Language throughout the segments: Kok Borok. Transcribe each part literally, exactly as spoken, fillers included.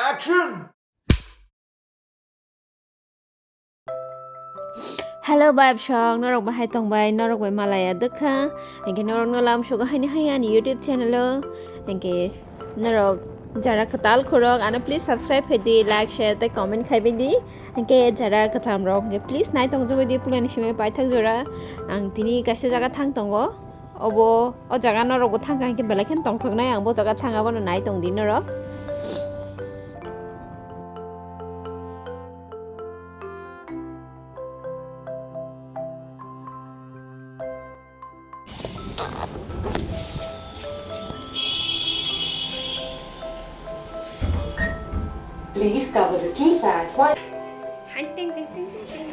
Action! Hello, bai bwsong, norok bahai tongbai, norok bai malaya dwkha. Hinkhe norok no lam sugo haini hai ani YouTube channel o. Hinkhe norok jara kwtal khorok, ano please subscribe khai di, like, share tei comment khai bai di. Hinkhe jara kwcham rok, hinkhe please nai tong jagoi di, pulani simi paithak jora. Ang tini kaisa jaga thang tongo. Obo, o jaga norokbo thangkha hinkhe belai kheno tongthoknai, ang bo jaga thang abono nai tongdi norok. Please cover the keypad while Hai, ting, ting, ting, ting, ting.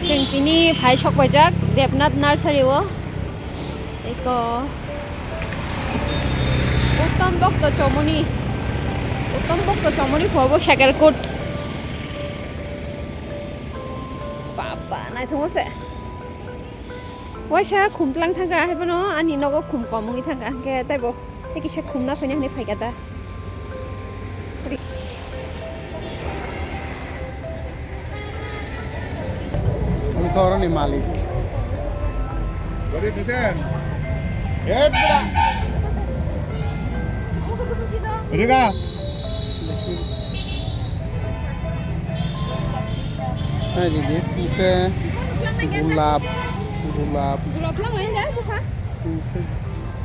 Chwng tini phai sok paijak Debnath Nursery o. Eko Uttom Bhakta Chomoni. Uttom Bhakta Chomoni phuabo Shakerkut. Baba, naithokma se. Waisa khum tlang thangkha, haiphano ani nogo khum kom wngwi thangkha, hwnkhe teibo tei kisa khum na phaina hwnwi phaikha da. Omo khe oroni malik. Nai di di, hwnkhe gulab, gulab. Hwnkhe,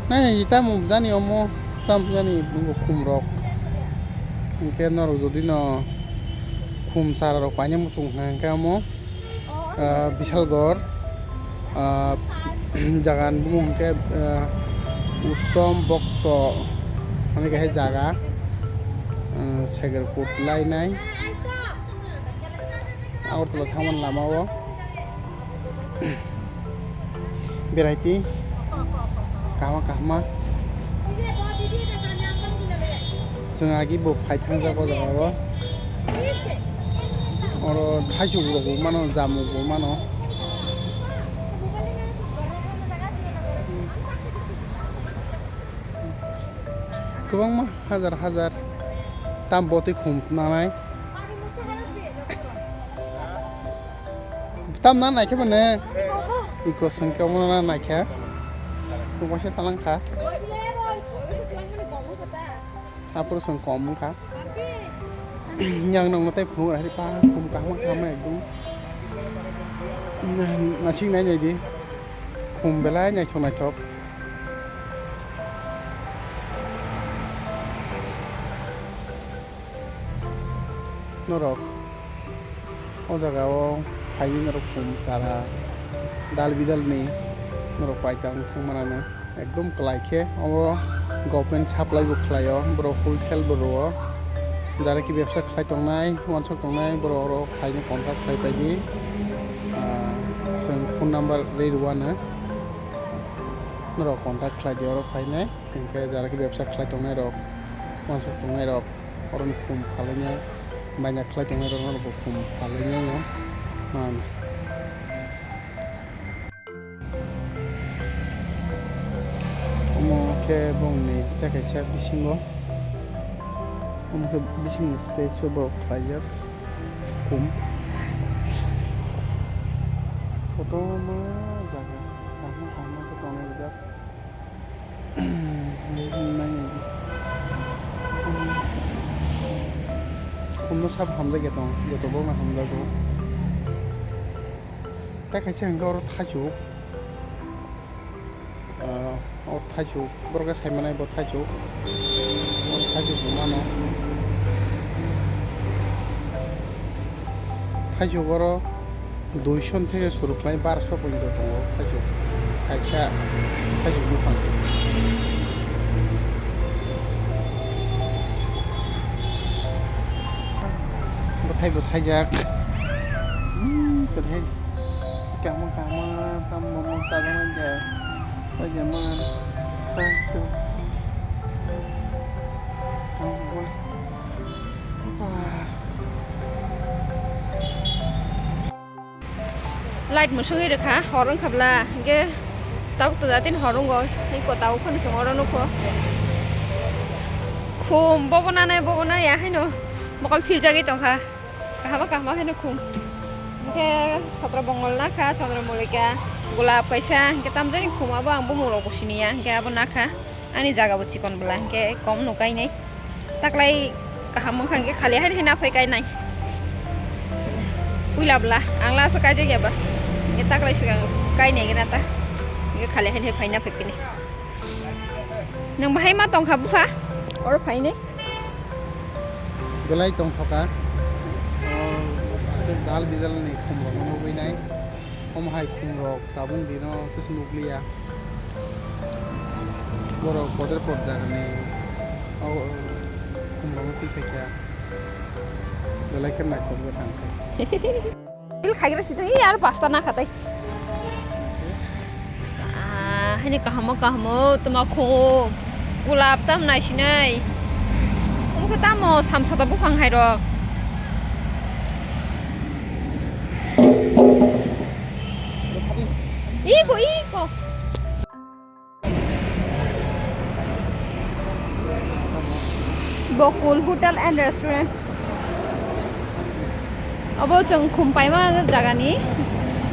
nai di, tamo jani omo, tamo jani bungo khum rok. Hwnkhe norok jodi no khum chara rok paina muchung kha, hwnkhe omo, ah, Bishalgarh, ah, jaga ni bumung hwnkhe, ah, Uttom Bhakta hwnwi kaisa jaga, ah, Shakerkut lainai. Agartala thangmani lama o beraiti kahma kahma. Chwng agi bo phai thangjak o jaga o. Oro thaichuk rok bo mano, jamuk bo mano. Kwbangma hajar hajar tam botwi khum nanai. Tam na naikhe bane. Iko sengke omo na naikhe. Sengkhe se talang kha. Apro seng kom kha. Yang nang matai phunuk hari pa khum kahma kahma ekdom. Na, nasing nai nai di. Khum belai naithok naithok. Norok o jaga o phaidi norok khum chara dal bidal ni norok paitang thang manano ekdom kwlai khe. Oro government supply bo khlai o, borok wholesale bo rw o. Jara ki bebsa khlai tongnai, uansuk tongnai borok oro phaini contract khlai paidi. Ah, chwng phone number rwi rw anw. Norok contact khlai di, oro phainai, hinkhe jara khe bebsa khlai tongnai rok, uansuk tongnai rok, oroni khum phalwi nai, baina khlai tongnai rok, norok bo khum phalwi nai no man. Omo khe bongni tei kaisa bisingo, omo khe bisingni space o borok khlaijak khum, kotorma jaga kaham kaham khe tonwi rijak. Khumno sabo hamjakya tong, joto borokno hamjago. Tei kaisa hwnkhe oro thaichuk, ah, oro thaichuk, borok khe sai manai bo thaichuk, oro thaichuk bo mano. Thaichuk oro duiso theke suru khlai barso poito tongo thaichuk kaisa thaichuk buphang. Bwthai bo thaijak. Hmm, kwthai. Kahma kahma tam momo chajaknai de. Pai de man. Pai tu. Kahma. Light musungwi rwkha, hor wngkha bla, hinkhe tabuk to jatini hor wngo, tei ko tabuk phano chwng oro nukho. Khum bobo nanai, bobo naya haino mokol philjagwi tongkha, kahama kahama haino khum. Hinkhe sotro bongol nakha, chondro mulika, golap kaisa, hinkhe tamjani khum abo ang bumung rok bo siniya, hinkhe abo nakha. Ani jaga bo chikon bwla, hinkhe kom no kainai. Taklai kaham wngkha, hinkhe khali hai hai naphai kainai. Puila bwla, ang last o kaijak ya ba. Hinkhe taklai swkang kainai gana ta. Hinkhe khali hai hai phai naphai pini. Nwng bahai ma tongkha bupha? Oro phainai. Belai tongthoka. O, se dal bidal ni khum rok no nugwi nai. Omo hai khum rok tabuk dino khe se nukliya. Borok kotor kotor jagani o khum rok no twi phaikha. Belai khe naithok bwthang khe. Bil khagira sitwng, i aro pasta nakha tai. Ah, haini kahamo kahamo tuma khum gulab tam naisinai. Omo khe tamo samsata buphang hai rok. Iko, iko. Bokul Hotel and Restaurant. Obo chwng Khumpaima jagani,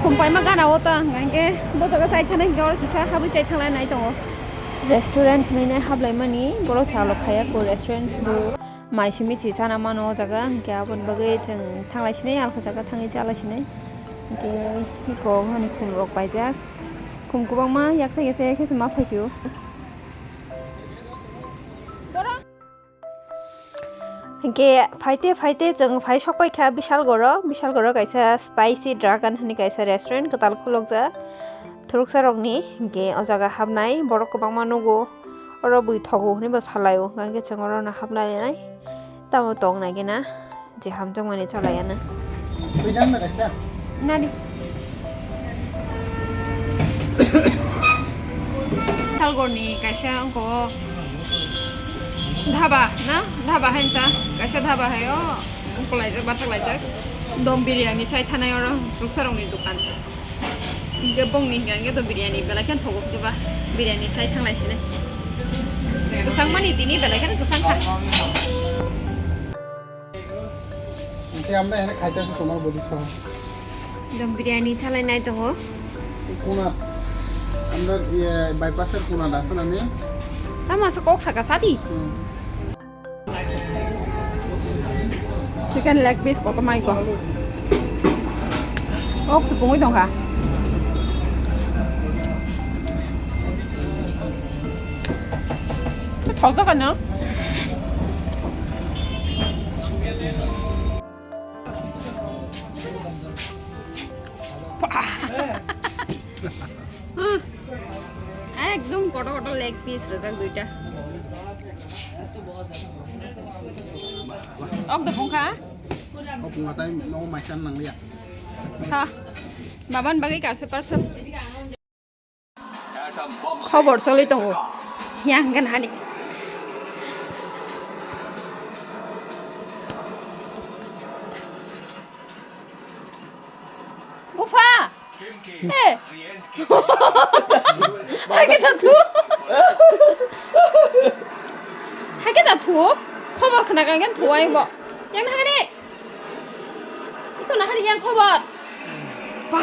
Khumpaima gana o ta hwnkha hinkhe bo jaga chai thana hinkhe oro kisa habwi chai thanglai nai tongo. Restaurant hinwi nai hablaimani, borok chalok khaiya ko restaurant bo mai simi se chana mano o jaga, hinkhe aboni bagwi chwng thanglai sinai, alkha jaga thangwi chalai sinai. Hinkhe iko hani khum rok paijak. Khum kwbangma yaksa yaksa khe se ma phaisio. Hinkhe phaite phaite chwng phai sok paikha Bishalgoro. Bishalgoro kaisa Spicy Dragon hwnwi kaisa restaurant kwtal khulukjak thuruksa rokni. Hinkhe o jaga habnai borok kwbangma nugo, oro bui thogo hwnwi bo salaio. Hinkhe chwng oro no habna nai tamo tong nai gena. Je hamjakmani chalai ano. Twi nang na kaisa? Nadi. Salgorni kaisa wngkho dhaba na? Dhaba hai ta? Kaisa dhaba hai o. Wngkolaijak, bathak laijak. Dom biryani chai thanai oro, ruksarokni dokan. Hinkhe bongni hinkhe to biryani belai khe thogo khe ba biryani chai thanglai sini. Kwchangmani tini belai khe kwchang kha. Hinkhe amra ene khaita se tomar bodi soho. Dom biryani thalai nai tongo. Kuna amra, iye, bypass er kuna da sana ne. Tamo se kok saka sadi. Hmm. Chicken leg piece kotor mai ko. Ok, supungwi tongkha. Thok thok no. Ekdom kotor kotor leg piece rwjak duita. Ok, do phungkha? O phungkha tai nogo mai chan nangliya. Ha. Baban bagwi kaisa parcel. Khobor choli tongo. Yang gan hani. Bupha! Eh! Hai khe ta thu? Hai khe ta thu? Khobor khna kang khe thu ai bo. Yang na hani? Iko na hari yang khobor. Ba.